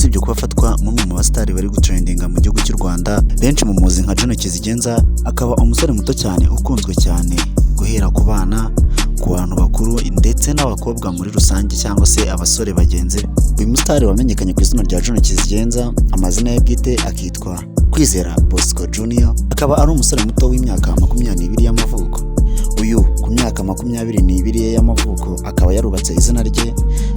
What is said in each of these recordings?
Usibye kuba afatwa nk'umwe mu basitari bari gutrendinga mu gihugu cy'u Rwanda, benshi mumuzi nka Juno Kizigenza, akaba umusore muto cyane ukunzwe cyane guhera ku bana, ku bantu bakuru ndetse n'abakobwa muri rusange cyangwa se abasore bagenzi be. Uyu musitari wamenyekanye ku izina rya Juno Kizigenza, amazina ye bwite akitwa Kwizera Bosco Junior, akaba ari umusore muto w'imyaka 22 y'amavuko. Uyu ku myaka 22 ye y'amavuko akaba yarubatse izina rye,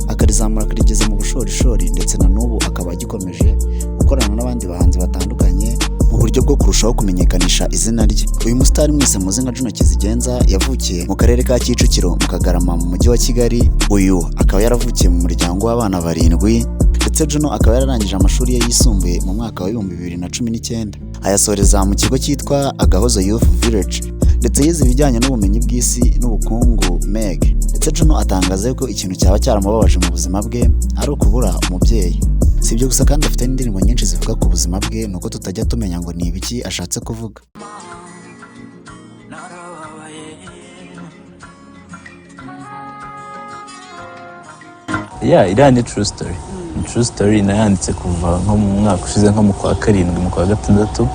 akarizamura, akarigeza mu bushorishori, ndetse na n'ubu akaba agikomeje gukorana n'abandi bahanzi batandukanye mu buryo bwo kurushaho kumenyekanisha izina rye. Uyu musitari mwese muzi nka Juno Kizigenza yavukiye mu karere ka Kicukiro, mu Kagarama, mu mujyi wa Kigali. Uyu akaba yaravukiye mu muryango w'abana barindwi, ndetse Juno akaba yararangije amashuri ye yisumbuye mu mwaka wa 2019, ayasoreza mu kigo cyitwa Agahozo Youth Village, ndetse yize ibijyanye n'ubumenyi bw'isi n'ubukungu, MEG. Ndetse Juno atangaza yuko ikintu cyaba cyaramubabaje mu buzima bwe ari ukubura umubyeyi. Si ibyo gusa kandi, afite n'indirimbo nyinshi zivuga ku buzima bwe, nuko tutajya tumenya ngo ni ibiki ashatse kuvuga. Narababaye. Yeah, iriya ni true story. Ni true story nayanditse kuva nko mu mwaka ushize, nko mu kwa karindwi, mu kwa gatandatu,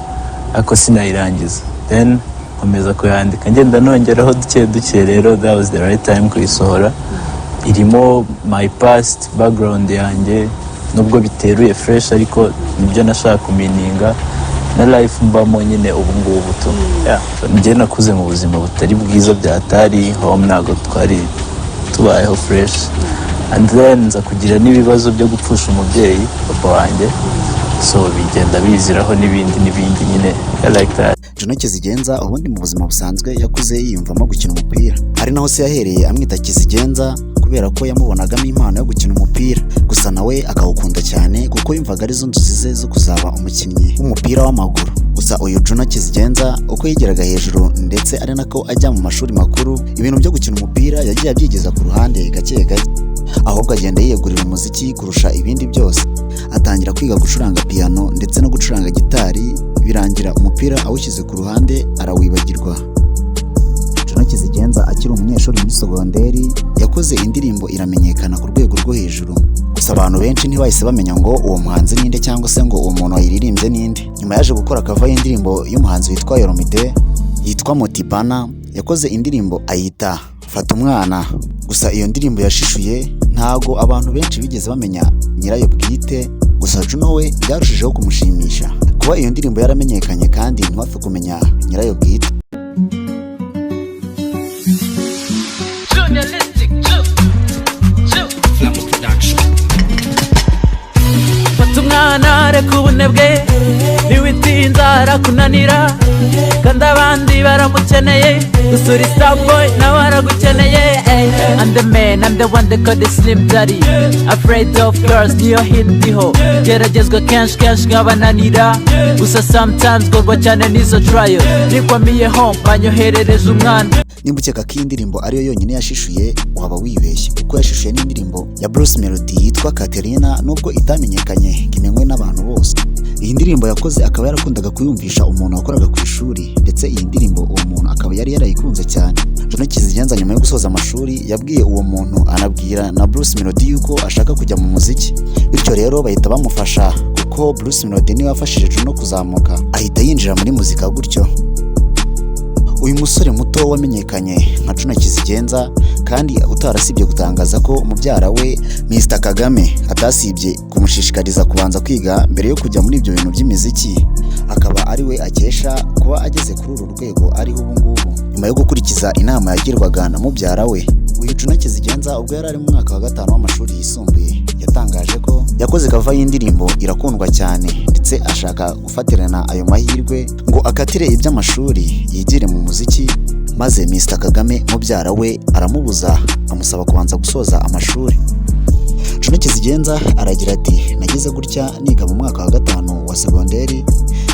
ariko sinayirangiza. Then nkomeza kuyandika, ngenda nongeraho duke duke. Rero that was the right time kuyisohora. Irimo my past background yanjye, nubwo biteruye fresh, ariko nibyo nashaka kumininga na life mbamo nyine ubu ngubu tu. Yeah. Njye nakuze mu buzima butari bwiza byatari home, ntabwo twari tubayeho fresh, and then nza kugira n'ibibazo byo gupfusha umubyeyi, papa wanjye, so bigenda biziraho n'ibindi n'ibindi nyine. Yeah, like that. Juno Kizigenza ubundi mu buzima busanzwe yakuze yiyumvamo gukina umupira, ari naho se yahereye amwita Kizigenza, kubera ko yamubonagamo impano yo gukina umupira. Gusa nawe akawukunda cyane kuko yumvaga arizo nzozi ze zo kuzaba umukinnyi w'umupira w'amaguru. Gusa uyu Juno Kizigenza, uko yigeraga hejuru ndetse ari nako ajya mu mashuri makuru, ibintu byo gukina umupira yagiye abyigeza ku ruhande gake gake, ahubwo agenda yiyegurira umuziki kurusha ibindi byose. Atangira kwiga gucuranga piano ndetse no gucuranga gitari, birangira umupira awushyize ku ruhande, arawibagirwa. Juno Kizigenza akiri umunyeshuri muri sogonderi yakoze indirimbo iramenyekana ku rwego rwo hejuru. Gusa abantu benshi ntibahise bamenya ngo uwo muhanzi ninde cyangwa se ngo uwo muntu wayiririmbye ninde. Nyuma yaje gukora cover y'indirimbo y'umuhanzi witwa Yoromide yitwa Motibana. Yakoze indirimbo ayita "Fata Umwana". Gusa iyo ndirimbo yashishuye, ntago abantu benshi bigeze bamenya nyirayo bwite. Gusa Juno we byarushijeho kumushimisha kuba iyo ndirimbo yaramenyekanye kandi ntibapfe kumenya nyirayo bwite. Journalistic Ju Ju. Flamo Production. Fata umwana, reka ubunebwe, ntiwitinza arakunanira, kandi abandi baramukeneye. Gusa uri starboy, nawe aragukeneye, ey. I'm the man, I'm the one they call the Slim Daddy. Afraid of girls niyo hit ndiho. Geragezwa kenshi kenshi nkabananira, gusa sometimes gorwa cyane n'izo trial. Nikwamiye home, banyoherereje umwana. Nimba ukeka ko iyi ndirimbo ariyo yonyine yashishuye, waba wibeshye, kuko yashishuye n'indirimbo ya Bruce Melody yitwa Katerina, nubwo itamenyekanye ngo imenywe n'abantu bose. Iyi ndirimbo yakoze akaba yarakundaga kuyumvisha umuntu wakoraga ku ishuri, ndetse iyi ndirimbo uwo muntu akaba yari yarayikunze cyane. Juno Kizigenza nyuma yo gusoza amashuri yabwiye uwo muntu, anabwira na Bruce Melody yuko ashaka kujya mu muziki. Bityo rero bahita bamufasha, kuko Bruce Melody niwe wafashije Juno kuzamuka, ahita yinjira muri muzika gutyo. Uyu musore muto wamenyekanye nka Juno Kizigenza, kandi utarasibye gutangaza ko mubyara we Mr Kagame atasibye kumushishikariza kubanza kwiga mbere yo kujya muri ibyo bintu by'imiziki, akaba ari we akesha kuba ageze kuri uru rwego ariho ubu ngubu nyuma yo gukurikiza inama yagirwaga na mubyara we. Uyu Juno Kizigenza, ubwo yari ari mu mwaka wa gatanu w'amashuri yisumbuye, yatangaje ko yakoze cover y'indirimbo irakundwa cyane, ndetse ashaka gufatirana ayo mahirwe ngo akatire iby'amashuri yigire mu muziki, maze Mr Kagame mubyara we aramubuza, amusaba kubanza gusoza amashuri. Juno Kizigenza aragira ati: "Nagize gutya niga mu mwaka wa gatanu wa segonderi,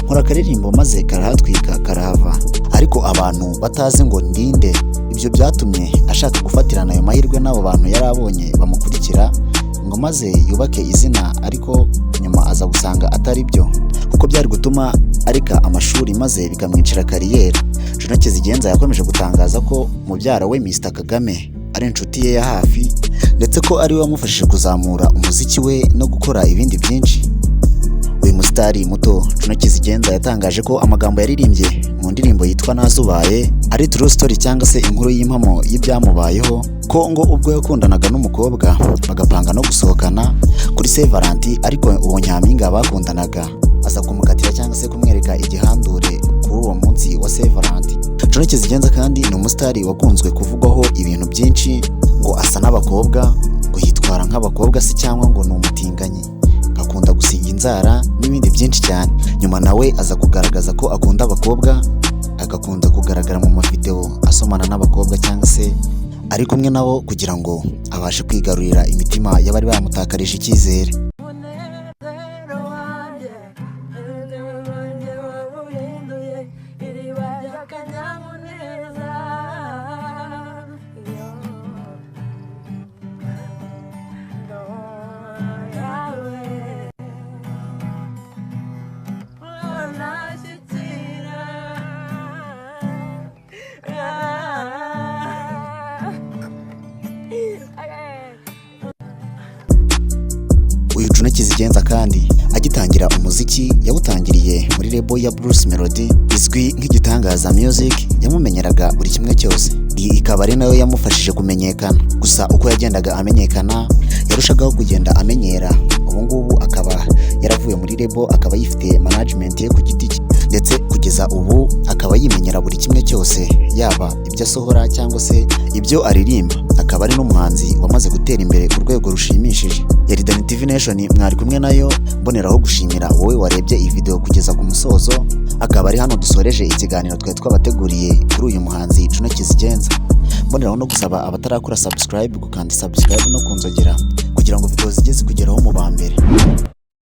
nkora akaririmbo maze karahatwika karahava, ariko abantu batazi ngo ndinde." Ibyo byatumye ashaka gufatirana ayo mahirwe n'abo bantu yari abonye bamukurikira, ngo maze yubake izina, ariko nyuma aza gusanga atari byo, kuko byari gutuma areka amashuri maze bikamwicira kariyeri. Juno Kizigenza yakomeje gutangaza ko mubyara we Mr Kagame ari inshuti ye ya hafi, ndetse ko ari we wamufashije kuzamura umuziki we no gukora ibindi byinshi. Uyu musitari muto Juno Kizigenza yatangaje ko amagambo yaririmbye mu ndirimbo yitwa Nazubaye ari true story, cyangwa se inkuru y'impamo y'ibyamubayeho, ko ngo ubwo yakundanaga n'umukobwa bagapanga no gusohokana kuri Saint Valentin, ariko uwo nyampinga bakundanaga aza kumukatira cyangwa se kumwereka igihandure kuri uwo munsi wa Saint Valentin. Juno Kizigenza kandi ni umusitari wakunzwe kuvugwaho ibintu byinshi, ngo asa n'abakobwa, ngo yitwara nk'abakobwa se, cyangwa ngo ni umutinganyi, akunda gusiga inzara n'ibindi byinshi cyane. Nyuma nawe aza kugaragaza ko akunda abakobwa, agakunda kugaragara mu mavideo asomana n'abakobwa cyangwa se ari kumwe nabo, kugira ngo abashe kwigarurira imitima y'abari bamutakarije icyizere. Umunezero wanjye, umunezero wanjye wawuhinduye iriba ry'akanyamuneza. Yo, yawe nashyikira. Okay. Uyu Juno Kizigenza kandi agitangira umuziki yawutangiriye muri label ya Bruce Melody izwi nk'Igitangaza Music, yamumenyeraga buri kimwe cyose. Iyi ikaba ari nayo yamufashije kumenyekana. Gusa uko yagendaga amenyekana yarushagaho kugenda amenyera. Ubu ngubu akaba yaravuye muri label, akaba yifitiye management ye ku giti cye, ndetse kugeza ubu akaba yimenyera buri kimwe cyose, yaba ibyo asohora cyangwa se ibyo aririmba. Akaba ari n'umuhanzi wamaze gutera imbere ku rwego rushimishije. Yari Dani TV Nation mwari kumwe nayo. Mboneraho gushimira wowe warebye iyi video kugeza ku musozo. Akaba ari hano dusoreje ikiganiro twari twabateguriye kuri uyu muhanzi Juno Kizigenza. Mboneraho no gusaba abatarakora subscribe gukanda subscribe no kunzogera, kugira ngo video zijye zikugeraho mu ba mbere.